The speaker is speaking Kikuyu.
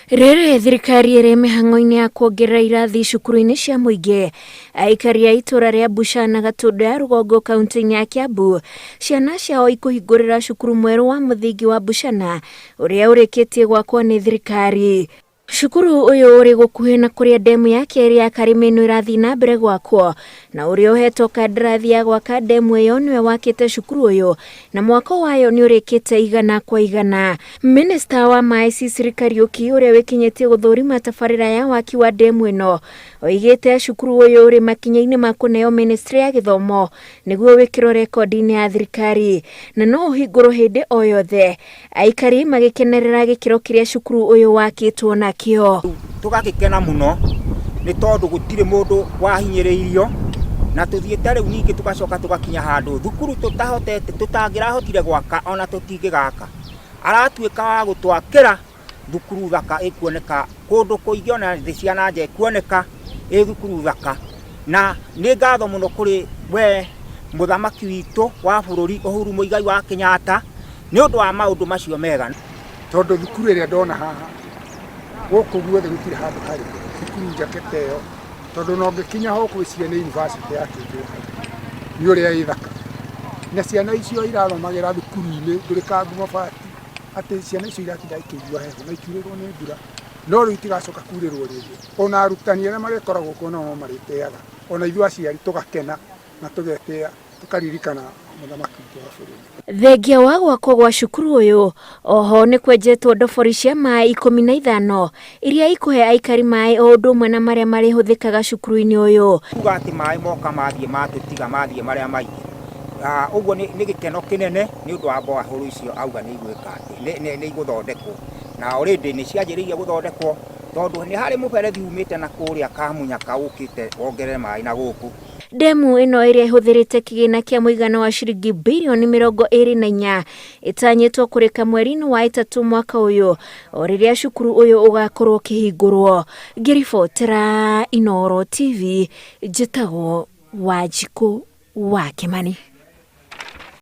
Rĩrĩ thirikari ĩrĩ mĩhang'o-inĩ ya kuongerera irathi cukuru-inĩ cia mũingĩ, aikari a itũra rĩa Bucha na Gatũndũ ya rũgongo kaunti-inĩ ya Kiambu, ciana ciao ikũhingũrĩra cukuru mwerũ wa mũthingi wa Buchana ũrĩa ũrĩkĩtie gwakwo nĩ thirikari. Cukuru ũyũ ũrĩ gũkuhĩ na kũrĩa ndemu ya kerĩ ya Karĩmĩnũ ĩrathiĩ na mbere gwakwo, na ũrĩa ũhetwo kandarathi ya gwaka ndemu ĩyo nĩwe wakĩte cukuru ũyũ na mwako wayo nĩ ũrĩkĩte 100%. Minista wa maĩ Sicily Kariũki ũrĩa wĩkinyĩtie gũthũrima tabarĩra ya waki wa ndemu ĩno oigĩte cukuru ũyũ ũrĩ makinya-inĩ ma kũneo ministry ya gĩthomo nĩguo wĩkĩrwo rekondi-inĩ ya thirikari na no ũhingũrwo hĩndĩ o yothe. Aikari magĩkenerera gĩkĩro kĩrĩa cukuru ũyũ wakĩtwo nakĩo. Tũgagĩkena mũno nĩ tondũ gũtirĩ mũndũ wahinyĩrĩirio, na tũthiĩte rĩu ningĩ tũgacoka tũgakinya handũ thukuru tũtahotete, tũtangĩrahotire gwaka ona tũtingĩgaka. Aratuĩka wa gũtwakĩra thukuru thaka ĩkuoneka kũndũ kũingĩ ona thĩ cia na nja ĩkuoneka ĩ thukuru thaka. Na nĩ ngatho mũno kũrĩ we mũthamaki witũ wa bũrũri Uhuru Muigai wa Kenyatta nĩ ũndũ wa maũndũ macio mega. Tondũ thukuru ĩrĩa ndona haha gũkũ guothe gũtirĩ handũ harĩ thukuru njake ta ĩyo, tondũ ona ũngĩkinya ho ũgwĩciria nĩ university yakĩtwo hau nĩ ũrĩa ĩ thaka. Na ciana icio irathomagĩra thukuru-inĩ ndũrĩkangu mabati, atĩ ciana icio iratinda ikĩigua heho na ikiurĩrwo nĩ mbura, no rĩu itigacoka kurĩrwo rĩngĩ. Ona arutani arĩa marĩkoragwo kuo nao no marĩtĩaga, ona ithuĩ aciari tũgakena na tũgetĩa tũkaririkana mũthamaki witũ wa bũrũri. Thengia wa gwakwo gwa cukuru ũyũ, oho nĩ kwenjetwo ndobori cia maĩ 15 iria ikũhe aikari maĩ o ũndũ ũmwe na marĩa marĩhũthĩkaga cukuru-inĩ ũyũ. Kuga atĩ maĩ moka mathiĩ matũtiga mathiĩ marĩa maingĩ. Ũguo nĩ gĩkeno kĩnene nĩ ũndũ wa borehole icio auga nĩ igwĩka atĩ, nĩ igũthondekwo. Na already nĩ cianjĩrĩirie gũthondekwo tondũ nĩ harĩ mũberethi umĩte na kũrĩa Kamunyaka ũkĩte wongerere maĩ na gũkũ. Ndemu ĩno ĩrĩa ĩhũthĩrĩte kĩgĩna kĩa mũigana wa ciringi birioni 24 ĩtanyĩtwo kũrĩka mweri-inĩ wa ĩtatũ mwaka ũyũ o rĩrĩa cukuru ũyũ ũgakorwo ũkĩhingũrwo. Ngĩribotera Inooro TV, njĩtagwo Wanjikũ wa Kĩmani.